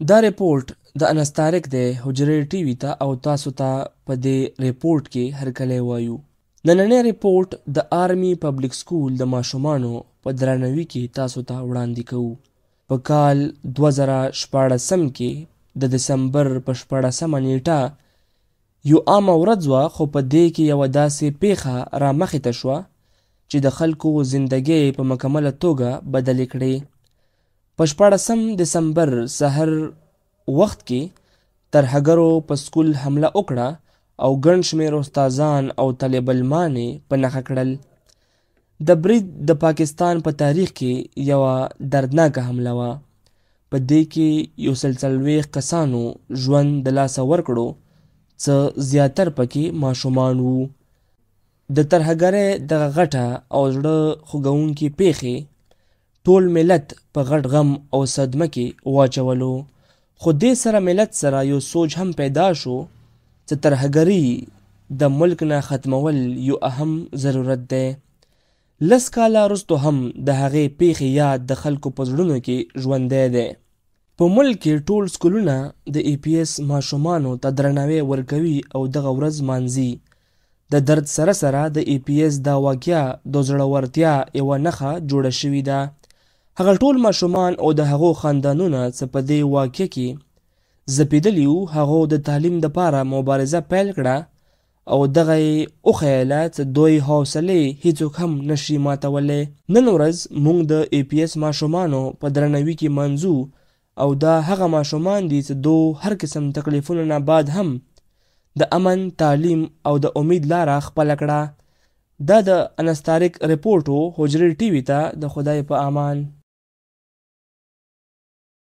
دا رپورټ د انس طارق دی حجرې ټي وي ته او تاسو ته په دې رپورټ کې هرکلی وایو. نننی رپورټ د آرمي پبلک سکول د ماشومانو په درناوي کې تاسو ته وړاندې کوو. په کال 2016 کې د دسمبر په 16 نیټه یو عامه ورځ وه، خو په دې کې یوه داسې پیښه رامخې ته شوه چې د خلکو زندګۍ په مکمله توګه بدلې کړې. په 16 دسمبر سحر وخت کې ترهګرو په سکول حمله وکړه او ګڼ شمېر استادان او طالب علمان یې په نښه کړل. د برید د پاکستان په تاریخ کې یوه دردناکه حمله وه. په دې کې 140 کسانو ژوند د لاسه ورکړو، څه زیاتر پکې ماشومان وو. د ترهګرۍ دغه غټه او زړه خوږونکې پیښې ټول ملت په غټ غم او صدمه کې واچولو، خو دې سره ملت سره یو سوچ هم پیدا شو چې ترهګري د ملک نه ختمول یو اهم ضرورت دی. 10 کاله وروسته هم د هغې پیښې یاد د خلکو په زړونو کې ژوندی دی. په ملک کې ټول سکولونه د ای پي ایس ماشومانو ته درناوی ورکوي او دغه ورځ مانځي. د درد سره سره د ای پي ایس دا واقعه د زړورتیا یوه نښه جوړه شوې ده. هغه ټول ماشومان او د هغو خاندانونه چې په دې واقعه کې ځپېدلي وو، هغو د تعلیم دپاره مبارزه پیل کړه او دغه یې وښیله چې دوی حوصلې هیڅوک هم نشي ماتولی. نن ورځ موږ د ای پي ایس ماشومانو په درناوي کې منځو او دا هغه ماشومان دي چې دو هر قسم تکلیفونو نه بعد هم د امن، تعلیم او د امید لاره خپله کړه. دا د انس طارق رپورټ و حجرې ټي وي ته. د خدای په امان.